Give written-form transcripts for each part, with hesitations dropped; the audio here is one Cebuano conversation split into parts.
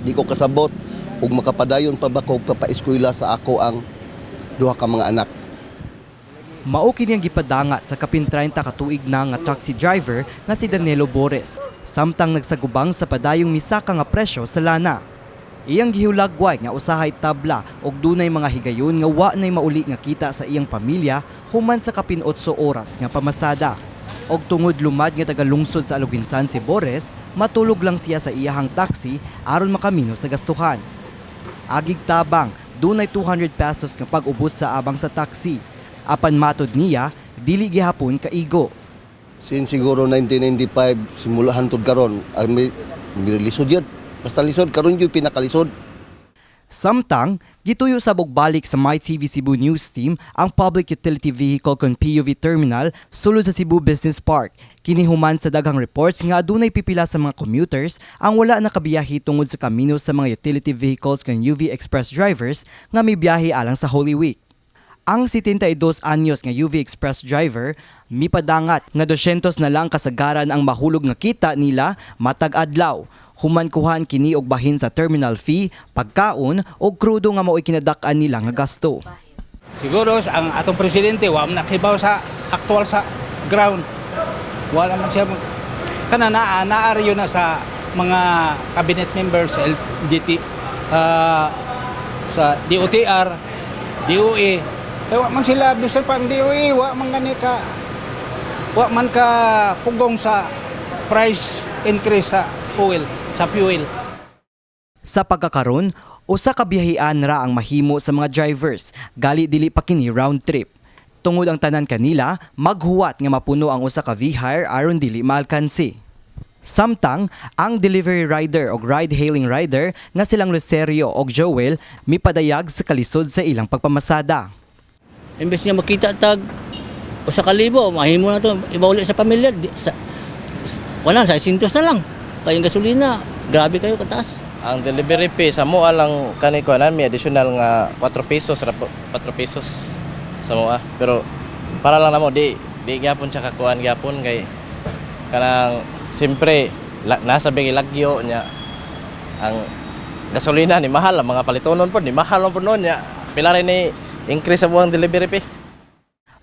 Di ko kasabot ug makapadayon pa ba ko papaeskwela sa ako ang duha ka mga anak. Mao kini ang gipadangat sa kapin 30 ka tuig na nga taxi driver nga si Danilo Bores samtang nagsagubang sa padayong misaka nga presyo sa lana. Iyang gihulagway nga usahay tabla og dunay mga higayon nga wa nay mauli nga kita sa iyang pamilya human sa kapin 8 oras nga pamasada. Og tungod lumad nga taga-lungsod sa Aloguinsan si Bores, matulog lang siya sa iyahang taxi aron makamino sa gastuhan. Agig tabang, dunay 200 pesos nga pag-ubos sa abang sa taxi. Apan matod niya, dili gihapon kaigo. Since siguro 1995, simula hantod karon, ay may lisod yun. Basta lisod, karon yun pinakalisod. Samtang, gituyo sa balik sa MyTV Cebu News Team ang Public Utility Vehicle kon PUV Terminal sulod sa Cebu Business Park. Kini human sa daghang reports nga adunay pipila sa mga commuters ang wala nakabiyahe tungod sa kamino sa mga utility vehicles kon UV Express drivers nga mibiyahe alang sa Holy Week. Ang 72 anyos nga UV Express driver mipadangat nga 200 na lang kasagaran ang mahulog nga kita nila matag adlaw. Human kuhan kini og bahin sa terminal fee, pagkaon og krudo nga mao'y kinadak-an nila nga gasto. Siguro ang atong presidente wa man nakibaw sa aktual sa ground. Wala man siya kana naa naa yun na sa mga cabinet members sa LGT, sa DOTR, DOE. Kaya wa man sila, bisan pa ang DOE, wa man gani ka wa man ka pugong sa price increase sa fuel. Sa pagkakaron, usa ka biyahean ra ang mahimo sa mga drivers, gali dili pa kini round trip. Tungod ang tanan kanila, maghuwat nga mapuno ang usa ka V-hire aron dili maalkansi. Samtang, ang delivery rider og ride-hailing rider nga silang Lucerio og Joel mipadayag sa kalisod sa ilang pagpamasada. Imbes nga makita tag 1,000, mahimo na to ibauli sa pamilya. Di, sa, wala, sa 600 na lang. Kaya yung gasolina, grabe kayo kataas. Ang delivery fee sa mua lang kani ko may additional nga 4 pesos ra po, 4 pesos sa mua. Pero para lang namo di di gyapon siya kakuan gyapon kay kanang siyempre nasa bigi lagyo nya, ang gasolina ni mahal, ang mga palitonon pod ni mahal man pod noon nya, pila rin ni increase sa buwang delivery fee.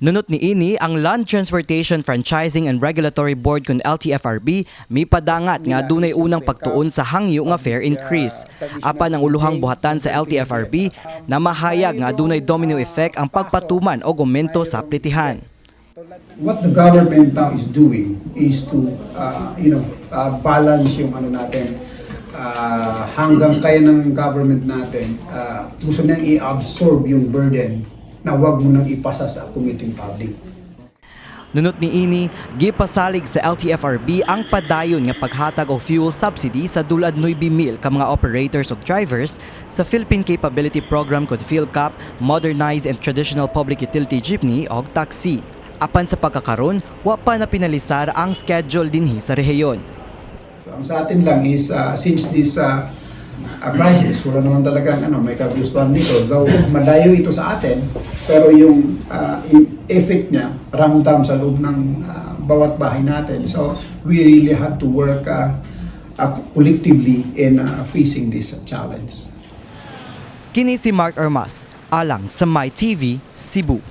Nunot ni ini ang Land Transportation Franchising and Regulatory Board kon LTFRB mipadangat nga adunay unang pagtuon sa hangyo nga fare increase. Apan ang uluhang buhatan sa LTFRB na mahayag nga adunay domino effect ang pagpatuman og aumento sa plitihan. What the government now is doing is to balance yung ano natin, hanggang kaya ng government natin, gusto niyang i-absorb yung burden na wag mo nang ipasa sa commuting public. Nunot ni ini, gipasalig sa LTFRB ang padayon nga paghatag og fuel subsidy sa dulad 9,000 ka mga operators ug drivers sa Philippine Capability Program kon PhilCap, modernized and traditional public utility jeepney og taxi. Apan sa pagkakaron, wa pa na pinalisar ang schedule dinhi sa rehiyon. So, ang sa atin lang is since this crisis, wala naman talagang ano, may kagustuhan dito. Though malayo ito sa atin, pero yung effect niya ramdam sa loob ng bawat bahay natin. So we really have to work collectively in facing this challenge. Kini si Mark Armas, alang sa MyTV, Cebu.